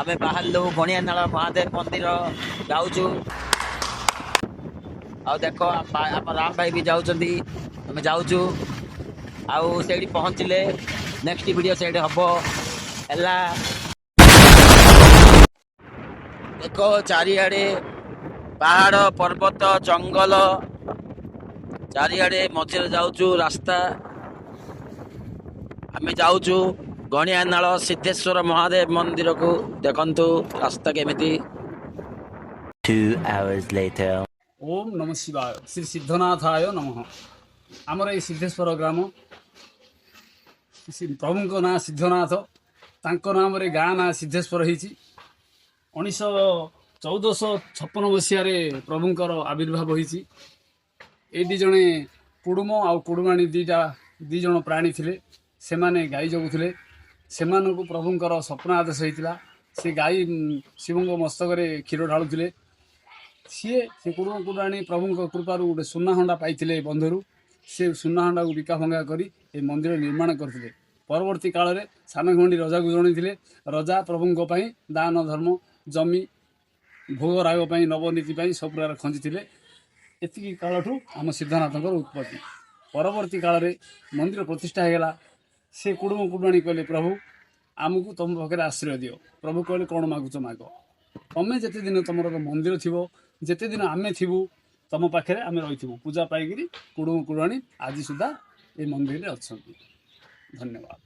ଆମେ ବାହାରିଲୁ ଗଣିଆନାଳ ମହାଦେବ ମନ୍ଦିର ଯାଉଛୁ। ଆଉ ଦେଖ ଆମ ରାମ ଭାଇ ବି ଯାଉଛନ୍ତି, ଆମେ ଯାଉଛୁ। ଆଉ ସେଇଠି ପହଞ୍ଚିଲେ ନେକ୍ସଟ ଭିଡ଼ିଓ ସେଇଠି ହବ। ହେଲା, ଦେଖ ଚାରିଆଡ଼େ ପାହାଡ଼ ପର୍ବତ ଜଙ୍ଗଲ ଚାରିଆଡ଼େ, ମଝିରେ ଯାଉଛୁ ରାସ୍ତା। ଆମେ ଯାଉଛୁ ଗଣିଆନାଳ ସିଦ୍ଧେଶ୍ୱର ମହାଦେବ ମନ୍ଦିରକୁ। ଦେଖନ୍ତୁ ରାସ୍ତା କେମିତି। 2 hours later. ଓମ୍ ନମ ଶିବାୟ, ଶ୍ରୀ ସିଦ୍ଧନାଥାୟ ନମଃ। ଆମର ଏଇ ସିଦ୍ଧେଶ୍ୱର ଗ୍ରାମ, ପ୍ରଭୁଙ୍କ ନାଁ ସିଦ୍ଧନାଥ, ତାଙ୍କ ନାମରେ ଗାଁ ନାଁ ସିଦ୍ଧେଶ୍ୱର ହେଇଛି। 1456 ମସିହାରେ ପ୍ରଭୁଙ୍କର ଆବିର୍ଭାବ ହେଇଛି। ଏଇଠି ଜଣେ କୁଡ଼ୁମ ଆଉ କୁଡ଼ୁମାଣୀ ଦୁଇ ଜଣ ପ୍ରାଣୀ ଥିଲେ। ସେମାନେ ଗାଈ ଜଗୁଥିଲେ। ସେମାନଙ୍କୁ ପ୍ରଭୁଙ୍କର ସ୍ୱପ୍ନ ଆଦେଶ ହେଇଥିଲା। ସେ ଗାଈ ଶିବଙ୍କ ମସ୍ତକରେ କ୍ଷୀର ଢାଳୁଥିଲେ। ସିଏ ସେ କୁଡ଼ୁମ କୁଡ଼ୁଆଣୀ ପ୍ରଭୁଙ୍କ କୃପାରୁ ଗୋଟେ ସୁନା ହଣ୍ଡା ପାଇଥିଲେ ବନ୍ଧରୁ। ସେ ସୁନା ହଣ୍ଡାକୁ ବିକା ଭଙ୍ଗା କରି ଏ ମନ୍ଦିର ନିର୍ମାଣ କରିଥିଲେ। ପରବର୍ତ୍ତୀ କାଳରେ ସାନଖଣ୍ଡି ରଜାକୁ ଜଣେଇଥିଲେ। ରଜା ପ୍ରଭୁଙ୍କ ପାଇଁ ଦାନ ଧର୍ମ, ଜମି, ଭୋଗ ରାଗ ପାଇଁ, ନବନୀତି ପାଇଁ ସବୁ ପ୍ରକାର ଖଞ୍ଜିଥିଲେ। ଏତିକି କାଳଠୁ ଆମ ସିଦ୍ଧନାଥଙ୍କର ଉତ୍ପତ୍ତି। ପରବର୍ତ୍ତୀ କାଳରେ ମନ୍ଦିର ପ୍ରତିଷ୍ଠା ହେଇଗଲା। ସେ କୁଡ଼ୁମ କୁଡ଼ୁଆଣୀ କହିଲେ, ପ୍ରଭୁ, ଆମକୁ ତୁମ ପାଖରେ ଆଶ୍ରୟ ଦିଅ। ପ୍ରଭୁ କହିଲେ, କ'ଣ ମାଗୁଛ ମାଗ। ତମେ ଯେତେ ଦିନ ତୁମର ମନ୍ଦିର ଥିବ, ଯେତେ ଦିନ ଆମେ ଥିବୁ ତୁମ ପାଖରେ, ଆମେ ରହିଥିବୁ। ପୂଜା ପାଇକିରି କୁଡ଼ୁମ କୁଡ଼ୁଆଣୀ ଆଜି ସୁଦ୍ଧା ଏ ମନ୍ଦିରରେ ଅଛନ୍ତି। ଧନ୍ୟବାଦ।